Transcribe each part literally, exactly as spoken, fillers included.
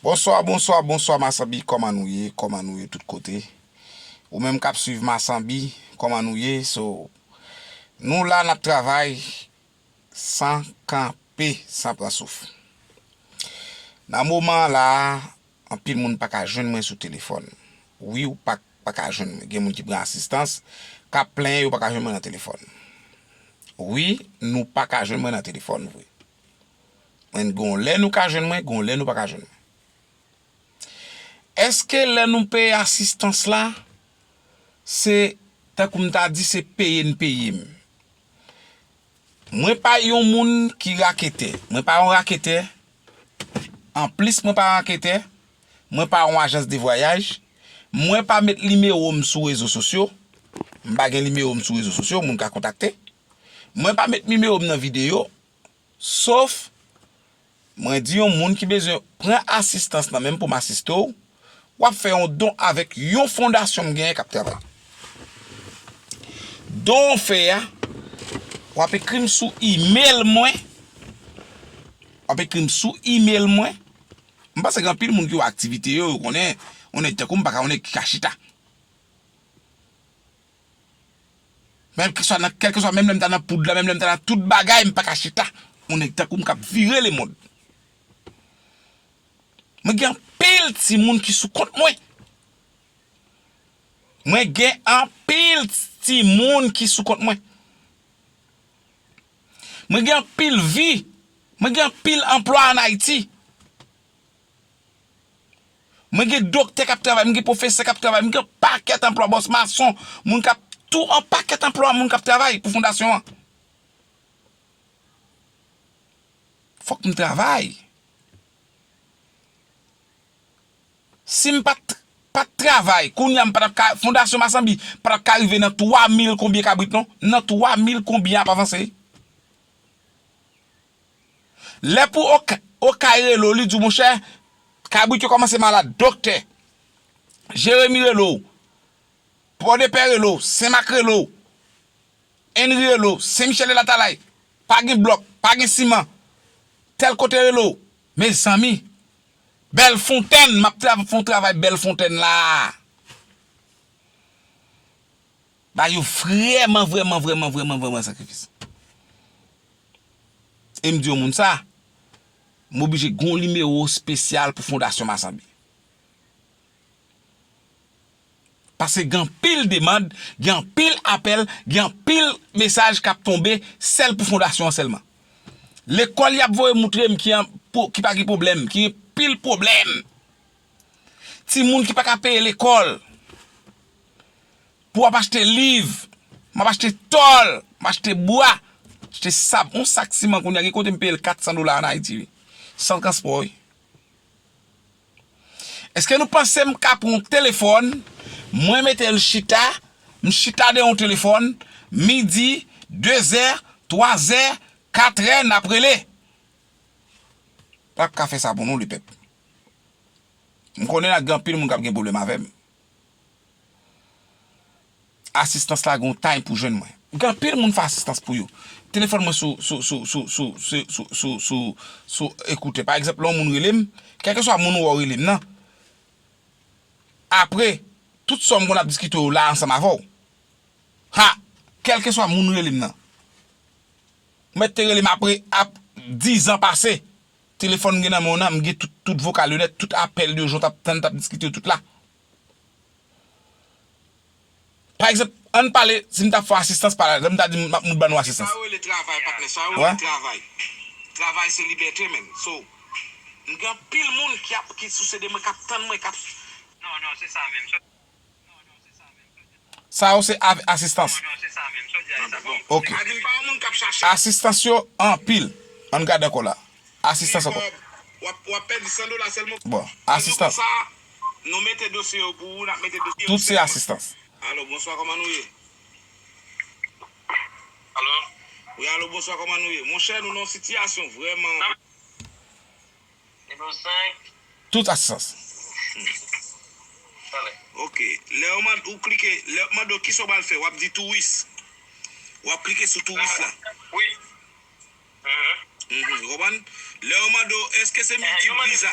Bonswa, bonswa, bonswa, Masanbi, kòman nou ye? Kòman nou ye tout kote? Ou menm k ap swiv Masanbi, kòman nou ye? So, nou la, n ap travay san kanpe, san pran souf. Nan moman an la a, anpil moun pa ka jwenn mwen sou telefòn. Wi, ou pa, pa ka jwenn mwen. Gen moun ki pran asistans, k ap plenyen yo pa ka jwenn mwen nan telefòn. Wi, nou pa ka jwenn mwen nan telefòn vre. Mwen, gon lè nou ka jwenn mwen, gon lè nou pa ka jwenn mwen. Èske lè nou peye asistans la, se, tankou m ta di, se peye n peye m? Mwen pa yon moun ki raketè. Mwen pa yon raketè. Anplis, mwen pa raketè. Mwen pa yon ajans de vwayaj. Mwen pa met nimewo m sou rezo sosyo. M pa gen nimewo m sou rezo sosyo, moun ka kontakte. Mwen pa met nimewo m nan videyo. Sof, mwen di yon moun ki bezwen pran asistans nan men m pou m asiste w, w ap fè yon don avèk yon fondasyon m genyen k ap travay. Don w fè a, w ap ekri m sou imèl mwen. W ap ekri m sou imèl mwen. M panse gen anpil moun ki wè aktivite yo, yo konnen, yon nèg tankou m pa ka yon nèg ki ka chita. Menm keswa nan, kèlkeswa, menm lè m ta nan poud la, menm lè m ta nan tout bagay, m pa ka chita. Yon nèg tankou m k ap vire lemonn. Mwen gen anpil timoun ki sou kont mwen. Mwen gen anpil timoun ki sou kont mwen. Mwen gen anpil vi. Mwen gen anpil anplwa ann Ayiti. Mwen gen doktè k ap travay, mwen gen pwofesè k ap travay, mwen gen pakèt anplwa, bòs mason, moun k ap, tou an pakèt anplwa moun k ap travay pou fondasyon an. Fòk m travay. Si m pa t, pa t travay, kounye a m pa t ap ka, Fondasyon Masanbi pa t ap ka rive nan twa mil konbyen kabrit non, nan twa mil konbyen ap avanse. Lè pou Okay, Okay rele w, li di w, monchè, kabrit yo kòmanse malad. Doktè Jeremi rele w, Pòdepè rele w, Senmak rele w, Henry rele w, Sen Michèl de Latalay, pa gen blòk, pa gen siman, tèl kote rele w. Mezanmi, Bèlfonntèn, m ap tra-, fè yon travay Bèlfonntèn la. Ba yo vrèman, vrèman, vrèman, vrèman, vrèman sakrifis. E m di yon moun sa, m oblije gen yon nimewo espesyal pou Fondasyon Masanbi. Paske gen anpil demann, gen anpil apèl, gen anpil mesaj k ap tonbe sèl pou fondasyon an sèlman. Lekòl y ap voye moutre m ki an, po-, ki pa gen pwoblèm, ki gen pil pwoblèm. Timoun ki pa ka peye lekòl. Pou w ap achte liv, m ap achte tòl, m achte bwa, achte sab. Yon sak siman kounye a, gen kote m peye l kat san dola ann Ayiti, wi. San transpò, wi. Èske nou panse m ka pran yon telefòn, mwen mete l chita, m chita dèyè yon telefòn, midi, dezè, twazè, katrè, n ap rele? M p ap ka fè sa pou nou, lepèp. M konnen gen anpil moun k ap gen pwoblèm avè m. Asistans la gen yon time pou jwenn mwen. Gen anpil moun fè asistans pou yo. Telefòn mwen sou, sou, sou ekoutè. Pa egzanp, lè yon moun rele m, kèlkeswa moun ou wè w rele m nan, apre, tout sa m konn ap diskite yo la ansanm avè w. Ha! Kèlkeswa moun rele m nan. Ou mèt te rele m apre ap dizan pase. Telefòn m gen nan men w nan, m gen tout, tout vokal yo nèt, tout apèl yo, jan w t ap tann, t ap diskite yo tout la. Pa egzanp, ann pale, si m t ap fè asistans, pa la, lè m ta di m ap moun ban nou asistans. Sa yo rele travay, patnè, sa yo rele travay. Travay se libète, menn. So, m gen anpil moun ki ap, ki souse de mwen, k ap tann mwen, k ap. Non, non, se sa menm. Sa yo se av-, asistans. Ok. Asistans yo anpil. Ann gade ankò la. Asistans ankò. W ap, w ap pèdi san dola sèlman. Bon, asistans. Sa, nou mete dosye yo pou ou, n ap mete dosye yo. Tout se asistans. Alo, bonswa, kòman nou ye? Alo? Wi, alo, bonswa, kòman nou ye? Monchè, nou nan yon sitiyasyon vrèman. Nimewo senk. Tout asistans. Talè. Ok. Lè yo mande, ou klike, lè yo mande w kisa w pral fè, w ap di touris. W ap klike sou touris la. Wi. Mhm. Mhm, ou konprann? Lè yo mande w, èske se miltip viza?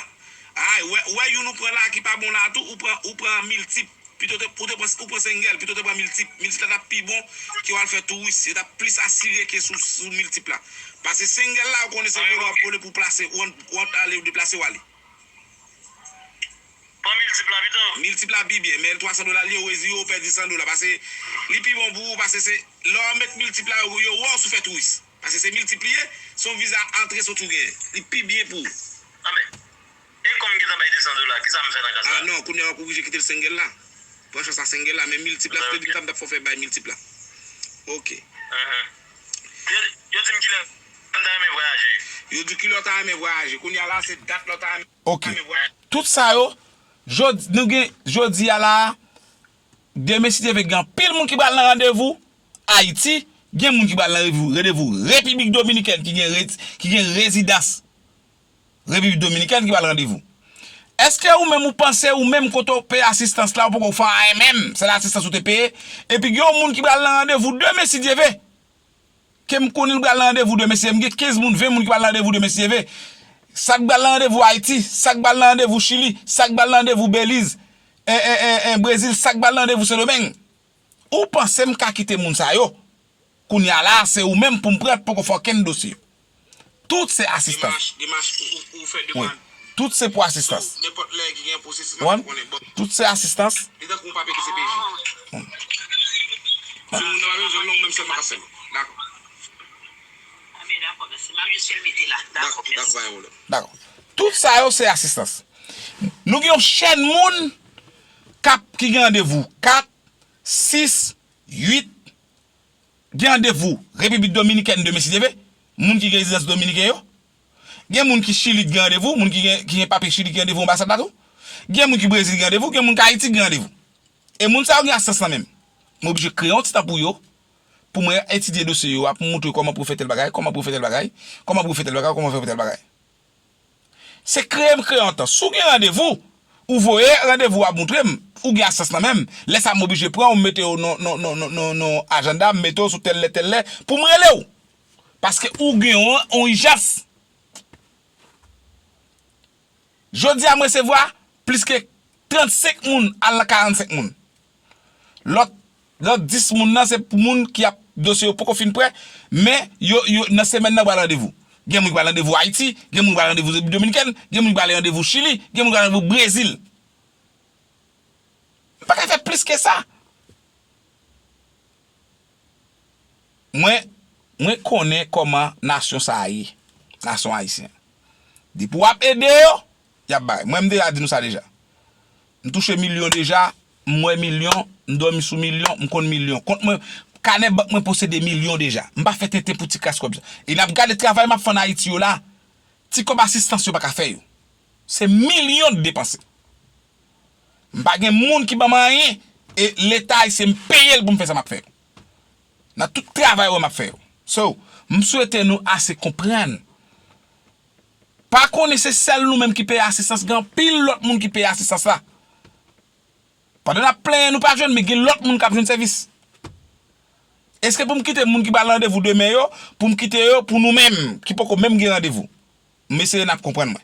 Ay, wè, wè youn ou pran la ki pa bon la tou, ou pran, ou pran miltip. Pito te, ou te pran, ou pran sengèl, pito te pran miltip. Miltip la t ap pi bon ke w al fè touris. Yo t ap plis asire ke sou, sou miltip la. Paske sengèl la, ou konnen se vole w ap vole pou plase, ou ant, ou ant ale, ou deplase w ale. Pran miltip la pito. Miltip la pi byen, men twa san dola li ye, ou rezire, ou pèdi san dola. Paske li pi bon pou ou, paske se, lè w met miltip la, yo, yo wè w si w fè touris. Paske se miltip li ye, se yon viza antre soti w genyen. Li pi byen pou ou. Anben, e kòm m gentan bay de san dola, kisa m fè nan ka sa? Ah non, kounye a w ap oblije kite l sengèl la. Pran chans a sengèl la, men miltip la, si w te di m sa, m t ap fè w fè bay miltip la. Ok. Yo, yo di m kilè m ta renmen vwayaje. Yo di kilè w ta renmen vwayaje. Kounye a la, se dat lè w ta renmen vwayaje. Ok. Tout sa yo, jodi, nou gen, jodi a la, demen si Dye vle gen anpil moun ki pral nan randevou Ayiti, gen moun ki pral nan randevou, randevou Repiblik Dominikèn ki gen rez-, ki gen rezidans Repiblik Dominikèn ki pral randevou. Èske ou menm ou panse ou menm kote w peye asistans la, ou poko fè anyen menm, sèl asistans ou te peye, epi gen yon moun ki pral nan randevou demen si Dye vle, ke m konnen l pral nan randevou demen si Dye vle, m gen kenz moun, ven moun ki pral nan randevou demen si Dye vle, sa k pral nan randevou Ayiti, sa k pral nan randevou Chili, sa k pral nan randevou Beliz, en, en, en, en, Brezil, sa k pral nan randevou Sendomeng. Ou panse m ka kite moun sa yo? Kounye a la, se ou menm pou m pran, poko fè okenn dosye. Tout se asistans. Demach, demach, ou, ou, ou fè demann. Tout se pou asistans. Nenpòt lè ki gen pwosesis la pou konnen. Bon. Tout se asistans. Li tankou yon papye ki se P J. Se moun nan pa bezwen l non, ou menm sèlman k ap fè l. Dakò. Dakò, dakò, pa gen pwoblèm. Dakò. Tout sa yo se asistans. Nou gen yon chèn moun k ap, ki gen randevou kat, sis, uit, gen randevou Repiblik Dominikèn demen si Dye vle, moun ki gen rezidans dominiken yo. Gen moun ki Chili ki gen randevou, moun ki gen, ki gen papye Chili ki gen randevou anbasad la tou. Gen moun ki Brezil ki gen randevou, gen moun ki Ayiti ki gen randevou. E moun sa yo gen asistans lan menm. Mwen oblije kreye yon ti tan pou yo, pou mwen etidye dosye yo a, pou m montre yo kòman pou yo fè tèl bagay, kòman pou yo fè tèl bagay, kòman pou yo fè tèl bagay, kòman pou yo fè tèl bagay. Se kreye m kreye yon tan. Si w gen randevou, ou voye randevou a montre m, ou gen asistans lan menm. Lè sa a m oblije pran w, m mete w nan, nan, nan ajanda, m mete w sou tèl lè, tèl lè, pou m rele w. Paske ou gen yon, yon ijans. Jodi a m resevwa plis ke trannsenk moun al nan karannsenk moun. Lòt, lòt dis moun nan se pou moun ki ap dosye yo poko fin prè, men yo, yo nan semèn nan pral randevou. Gen moun ki pral randevou Ayiti, gen moun ki pral randevou Repiblik Dominikèn, gen moun ki pral randevou Chili, gen moun ki pral randevou Brezil. M pa ka fè plis ke sa. Mwen, mwen konnen kòman nasyon sa a ye. Nasyon ayisyen. Depi w ap ede yo, y ap bay. Mwen, m deja di nou sa deja. M touche milyon deja, m wè milyon, m dòmi sou milyon, m konn milyon. Kont mwen, kanè bank mwen posede milyon deja. M pa fè tenten pou ti kras kòb sa. E n ap gade travay m ap fè ann Ayiti yo la, ti kòb asistans yo pa ka fè yo. Se milyon k depanse. M pa gen moun ki ban m anyen, e Leta ayisyen m peye l pou m fè sa m ap fè yo. Nan tout travay ou wè m ap fè yo. So, m swete nou ase konprann. Pa konnen se sèl nou menm ki peye asistans, gen anpil lòt moun ki peye asistans la. Pandan n ap plenyen nou pa jwenn, men gen lòt moun k ap jwenn sèvis. Èske pou m kite moun ki pral randevou demen yo, pou m kite yo pou nou menm, ki poko menm gen randevou? M eseye n ap konprann mwen.